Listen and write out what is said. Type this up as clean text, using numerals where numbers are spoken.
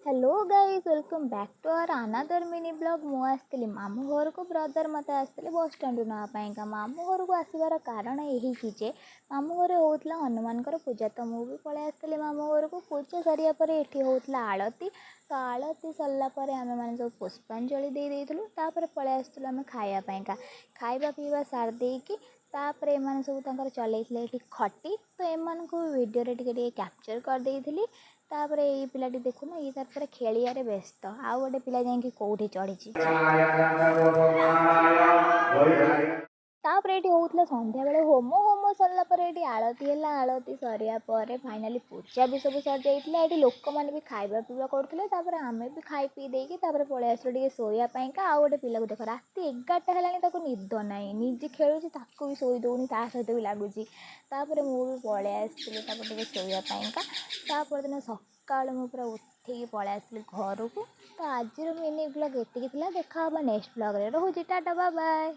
Hello guys, welcome back to our another mini vlog. ମୁଁ ଆସିଥିଲି ମାମୁଁ ଘରକୁ। ବ୍ରଦର ମୋତେ ଆସିଥିଲେ ବସ୍ ଷ୍ଟାଣ୍ଡରୁ ନେବା ପାଇଁକା। ମାମୁଁ ଘରକୁ ଆସିବାର କାରଣ ଏହିକି ଯେ ମାମୁଁ ଘରେ ହେଉଥିଲା ହନୁମାନଙ୍କର ପୂଜା, ତ ମୁଁ ବି ପଳେଇ ଆସିଥିଲି ମାମୁଁ ଘରକୁ। ପୂଜା ସରିବା ପରେ ଏଠି ହେଉଥିଲା ଆଳତି। ତ ଆଳତି ସରିଲା ପରେ ଆମେମାନେ ସବୁ ପୁଷ୍ପାଞ୍ଜଳି ଦେଇ ଦେଇଥିଲୁ। ତାପରେ ପଳେଇ ଆସିଥିଲୁ ଆମେ ଖାଇବା ପାଇଁକା। ଖାଇବା ପିଇବା ସାରି ଦେଇକି ତାପରେ ଏମାନେ ସବୁ ତାଙ୍କର ଚଲେଇଥିଲେ ଏଠି ଖଟି। ତ ଏମାନଙ୍କୁ ବି ଭିଡ଼ିଓରେ ଟିକେ ଟିକେ କ୍ୟାପଚର୍ କରିଦେଇଥିଲି। ତାପରେ ଏଇ ପିଲାଟି ଦେଖୁନ, ଇଏ ତାର ପୁରା ଖେଳିବାରେ ବ୍ୟସ୍ତ। ଆଉ ଗୋଟେ ପିଲା ଯାଇକି କେଉଁଠି ଚଢ଼ିଛି। ତାପରେ ଏଠି ହେଉଥିଲା ସନ୍ଧ୍ୟାବେଳେ ହୋମ। ହୋମ ସରିଲା ପରେ ଏଠି ଆଳତି ହେଲା। ଆଳତି ସରିବା ପରେ ଫାଇନାଲି ପୂଜା ବି ସବୁ ସରିଯାଇଥିଲା। ଏଠି ଲୋକମାନେ ବି ଖାଇବା ପିଇବା କରୁଥିଲେ। ତାପରେ ଆମେ ବି ଖାଇ ପିଇ ଦେଇକି ତାପରେ ପଳେଇ ଆସିଲୁ ଟିକେ ଶୋଇବା ପାଇଁକା। ଆଉ ଗୋଟେ ପିଲାକୁ ଦେଖ, ରାତି 11ଟା ହେଲାଣି, ତାକୁ ନିଦ ନାହିଁ। ନିଜେ ଖେଳୁଛି, ତାକୁ ବି ଶୋଇ ଦେଉନି, ତା ସହିତ ବି ଲାଗୁଛି। ତାପରେ ମୁଁ ବି ପଳେଇ ଆସିଥିଲି ତାପରେ ଟିକେ ଶୋଇବା ପାଇଁକା। ତାପରଦିନ ସକାଳୁ ମୁଁ ପୁରା ଉଠିକି ପଳେଇ ଆସିଲି ଘରକୁ। ତ ଆଜିର ମିନି ବ୍ଲଗ୍ ଏତିକି ଥିଲା। ଦେଖା ହେବ ନେକ୍ସଟ ବ୍ଲଗ୍ରେ। ରହୁଛି, ଟାଟା, ବାଏ ବାଏ।